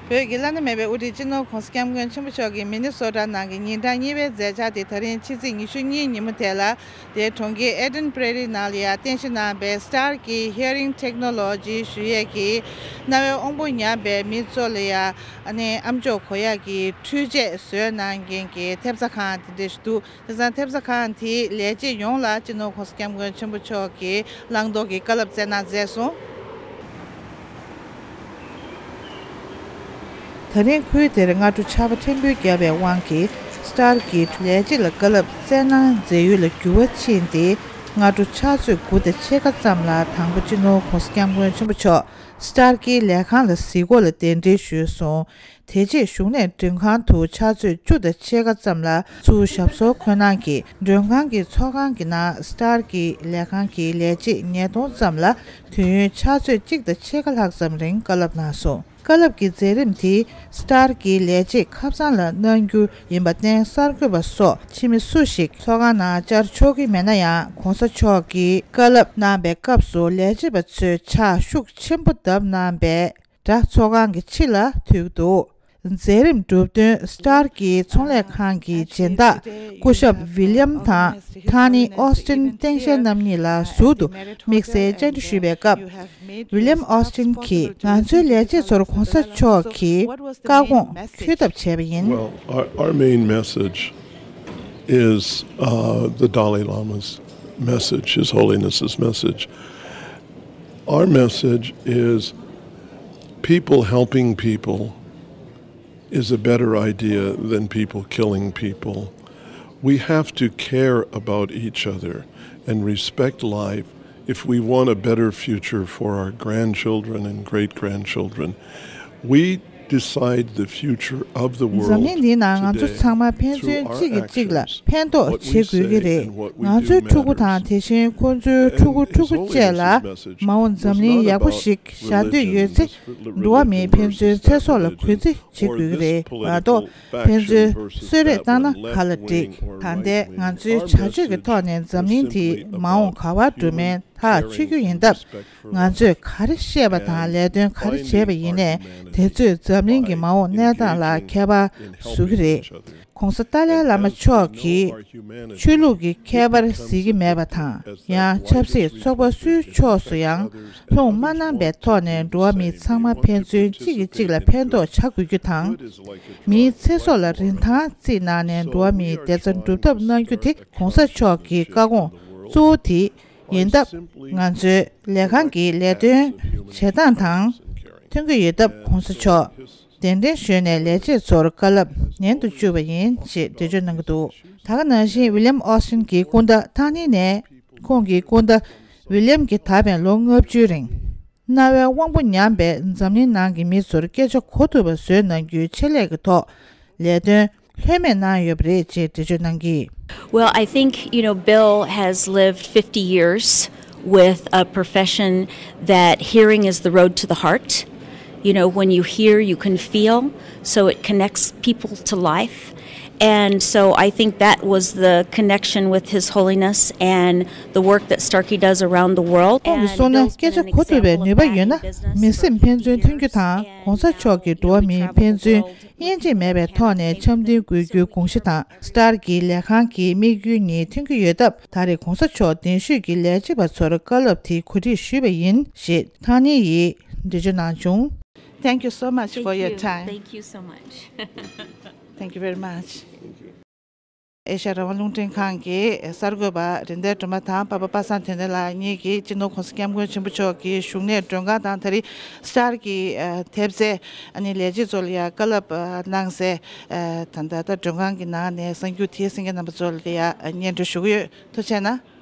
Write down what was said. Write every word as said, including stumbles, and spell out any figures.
བོད་ཀྱི་བླ་ན་མེད་པའི་དབུ་ཁྲིད་སྤྱི་ནོར་༧གོང་ས་༧སྐྱབས་མགོན་ཆེན་པོ་མཆོག་གིས་མི་ནི་སོ་ཊ་ནང་གི་ཉིན་གྲངས་གཉིས་པའི་མཛད་འཆར་དེ་ད་རིང་ཕྱི་ཚེས་ཉི་ཤུ་གཉིས་ཉིན་མོ་དེ་ལ། དེའི་གྲོང་ཁྱེར་ཨེ་ཌེན་པེ་རི་ནང་ལ་ཡང་རྟེན་གཞི་གནང་བའི་སི་ཊར་ཀི་ཧི་ཡ་རིང་ཊེག་ནོ་ལོ་ཇི་ཞུ་ཡས་ཀྱི་རྣ་བའི་དབང་པོ་ཉམས་པའི་མི་ཚོ་ལ་ཡང་ཨ་ནི་ཨམ་ཅོག་གོ་ཡས་ཀྱི་འཕྲུལ་ཆས་བཟོས་གནང་མཁན་གྱི་ཐེབས་རྩ་ཁང་དེ་འདྲ་ཞིག་འདུག་དེང་སང་ཐེབས་རྩ་ཁང་དེའི་ལས་བྱེད་ཡོངས་ལ་སྤྱི་ནོར་༧གོང་ས་༧སྐྱབས་མགོན་ཆེན་པོ་མཆོག་གིས་བླང་དོར་གྱི་བཀའ་སློབ་སྩལ་གནང་མཛད་སོང་། ད་རིང་ཁུལ་དེར་སྔ་དྲོ་ཆར་པ་ཕྲན་བུ་བརྒྱབ་པའི་དབང་གིས་སི་ཊར་ཀི་ལས་བྱེད་ལ་བཀའ་སློབ་སྩལ་གནང་མཛད་ཡུལ་ལ་འགྱུར་བ་ཕྱིན་ཏེ། སྔ་དྲོ་ཕྱག་ཚོད་དགུ་དང་ཕྱེད་ཀ་ཙམ་ལ་དང་པོ་སྤྱི་ནོར་༧གོང་ས་༧སྐྱབས་མགོན་ཆེན་པོ་མཆོག་སི་ཊར་ཀིའི་ལས་ཁང་ལ་གཟིགས་སྐོར་ལ་གདན་འདྲེན་ཞུས་སོང་། དེ་རྗེས་བཞུགས་གནས་མགྲོན་ཁང་དུ་ཕྱག་ཚོད་བཅུ་དང་ཕྱེད་ཀ་ཙམ་ལ་ཚུར་ཞབས་སོར་འཁོད་གནང་གིས། མགྲོན་ཁང་གི་ཚོགས་ཁང་གི་ནང་སི་ཊར་ཀིའི་ལས་ཁང་གི་ལས་བྱེད་ཉིས་སྟོང་ཙམ་ལ་དུས་ཡུན་ཕྱག་ཚོད་གཅིག་དང་ཕྱེད་ཀ་ལྷག་ཙམ་རིང་བཀའ་སློབ་གནང་སོང་། བཀའ་སློབ་ཀྱི་མཛད་རིམ་དེ་སི་ཊར་ཀིའི་ལས་བྱེད་ཁ་སང་ལ་གནང་རྒྱུ་ཡིན་པར་བརྟེན། གསར་འགོད་པ་སོགས་ཕྱི་མི་སུ་ཞིག་ཚོགས་ཁང་ནང་བཅར་ཆོག་གི་མེད་ན་ཡང་། ༸གོང་ས་མཆོག་གིས་བཀའ་སློབ་གནང་པའི་སྐབས་སུ་ལས་བྱེད་པ་ཚོས་ཕྱག་ཤུགས་ཆེན་པོ་བརྡབས་གནང་བས། སྒྲ་ཚོགས་ཁང་གི་ཕྱི་ལ་ཐོས་འདུག་མཛད་རིམ་གྲུབ་དོན་སི་ཊར་ཀིའི་ཚོང་ལས་ཁང་གི་སྦྱིན་བདག་སྐུ་ཞབས་ཝི་ལི་ཡམ་དང་ཐ་ནི་ཨོ་སི་ཊིན་སྟངས་དཔྱལ་རྣམ་གཉིས་ལ་ཟུར་དུ་དམིགས་བསལ་བཅར་འདྲི་ཞུས་པའི་སྐབས། ཝི་ལི་ཡམ་ཨོ་སི་ཊིན་གྱིས་ང་ཚོའི་ལས་བྱེད་ཚོར་༸གོང་ས་མཆོག་གི་བཀའ་དགོངས་འཁྱོལ་ཐབས་བྱས་པ་ཡིན། Well, our, our main message is uh, the Dalai Lama's message, His Holiness's message. Our message is people helping people is a better idea than people killing people. We have to care about each other and respect life if we want a better future for our grandchildren and great grandchildren. We decide the future of the world འཛམ་གླིང་འདིའི་ནང་ང་ཚོ་ཚང་མ་ཕན་ཚུན་གཅིག་གིས་གཅིག་ལ་ཕན་ཐོགས་བྱེད་དགོས་ཀྱི་རེད། ང་ཚོའི་ཕྲུ་གུ་དང་དེ་བཞིན་ཁོང་ཚོའི་ཕྲུ་གུ་ཕྲུ་གུ་བཅས་ལ་མ་འོངས་འཛམ་གླིང་ཡག་པོ་ཞིག་བཞག་འདོད་ཡོད་ཚེ། འགྲོ་བ་མིའི་ཕན་ཚུན་ཚེ་སྲོག་ལ་གུས་བརྩི་བྱེད་དགོས་ཀྱི་རེད་མ་གཏོགས། ཕན་ཚུན་གསོད་རེས་བཏང་ན་ག་ལ་འགྲིག་ད་ལྟའི་ང་ཚོའི་བྱ་སྤྱོད་ཀྱི་ཐོག་ནས་འཛམ་གླིང་དེ་མ་འོངས་ག་པར་འགྲོ་མིན་ཐག་ཆོད་རྒྱུ་ཡིན་སྟབས། ང་ཚོས་ག་རེ་བཤད་པ་དང་ལས་དོན་ག་རེ་བྱས་པ་ཡིན་ནའི་དེ་ཚོས་འཛམ་གླིང་གི་མ་འོངས་གནས་སྟངས་ལ་ཁྱད་པར་བཟོ་གི་རེད། ༸གོང་ས་ཏཱ་ལའི་བླ་མ་མཆོག་གིས་ཆོས་ལུགས་ཀྱི་ཁྱད་པར་གཟིགས་ཀྱི་མེད་པ་དང་། ཡང་ཆབ་སྲིད་ཚོགས་པ་སུའི་ཕྱོགས་སུ་ཡང་ལྷུང་མ་གནང་པའི་ཐོག་ནས་འགྲོ་བ་མི་ཚང་མ་ཕན་ཚུན་གཅིག་གིས་གཅིག་ལ་ཕན་ཐོགས་བྱ་དགོས་རྒྱུ་དང་། མིའི་ཚེ་སྲོག་ལ་རིན་ཐང་བརྩིས་གནང་ནས་འགྲོ་བ་མིའི་བདེ་རྩ་སྒྲུབ་ཐབས་གནང་རྒྱུ་དེ་༸གོང་ས་མཆོག་གི་བཀའ་དགོངས་གཙོ་བོ་དེ་ཡིན་སྟབས། ང་ཚོའི་ལས་ཁང་གི་ལས་དོན་བྱེད་སྟངས་དང་མཐུན་གྱི་ཡོད་སྟབས། ༸གོང་ས་མཆོག་གདན་འདྲེན་ཞུས་ནས་ལས་བྱེད་ཚོར་བཀའ་སློབ་ཉན་དུ་བཅུག་པ་ཡིན་ཞེས་འགྲེལ་བརྗོད་གནང་གི་འདུག་ད་ག་ནང་བཞིན་ཝི་ལི་ཡམ་ཨོ་སི་ཊིན་གྱི་སྐུ་ཟླ་ཐང་ནི་ནས། ཁོང་གི་སྐུ་ཟླ་ཝི་ལི་ཡམ་གྱིས་ད་ཕན་ལོ་ལྔ་བཅུའི་རིང་རྣ་བའི་དབང་པོ་ཉམས་པའི་འཛམ་གླིང་ནང་གི་མི་ཚོར་སྐད་ཆ་གོ་ཐུབ་པ་བཟོས་གནང་རྒྱུའི་ཆེད་ལས་ཀྱི་ཐོག་ལས་དོན་ལྷོད་མེད་གནང་ཡོད་པ་རེད་ཅེས་འགྲེལ་བརྗོད་གནང་གིས། Well, I think, you know, Bill has lived fifty years with a profession that hearing is the road to the heart. You know, when you hear, you can feel. So it connects people to life. And so I think that was the connection with His Holiness and the work that Starkey does around the world. ཁོང་གིས་གསུངས་ན། སྐད་ཆ་གོ་ཐུབ་པའི་ནུས་པ་ཡོད་ན། མི་སེམས་ཕན་ཚུན་མཐུན་རྒྱུ་དང་། ༸གོང་ས་མཆོག་གིས་འགྲོ་བ་མིའི་ཕན་ཚུན་དབྱེ་འབྱེད་མེད་པའི་ཐོག་ནས་འཆམ་མཐུན་དགོས་རྒྱུའི་དགོངས་གཞི་དང་། སི་ཊར་གྱི་ལས་ཁང་གི་དམིགས་ཡུལ་གཉིས་མཐུན་གྱི་ཡོད་སྟབས། ད་རེས་༸གོང་ས་མཆོག་གདན་ཞུས་ཀྱི་ལས་བྱེད་པ་ཚོར་བཀའ་སློབ་དེ་གོ་སྒྲིག་ཞུས་པ་ཡིན་ཞེས་ཐང་ནི་ཡིས་འགྲེལ་བརྗོད་གནང་བྱུང་། Thank you so much for your time. Thank you so much. Thank you very much. ཨེ་ཤ་ཡ་རང་དབང་རླུང་འཕྲིན་ཁང་གི་གསར་འགོད་པ་རིན་ལྡན་སྒྲོལ་མ་དང་པ་ཕ་པ་སངས་དོན་ལྡན་ལགས་གཉིས་ཀྱིས་སྤྱི་ནོར་༸གོང་ས་༸སྐྱབས་མགོན་ཆེན་པོ་མཆོག་གི་བཞུགས་གནས་མགྲོན་ཁང་དང་། ད་རེས་སི་ཊར་གྱི་ཐེབས་རྩའི་ཨ་ནི་ལས་བྱེད་ཚོ་ལ་ཡང་བཀའ་སློབ་གནང་སའི་ད་ལྟ་ད་མགྲོན་ཁང་གི་ནང་ནས་གསར་འགྱུར་དེ་གསན་མཁན་རྣམ་པ་ཚོ་ལ་ཡང་སྙན་སྒྲོན་ཞུ་གི་ཡོད། ཐུགས་རྗེ་གནང་།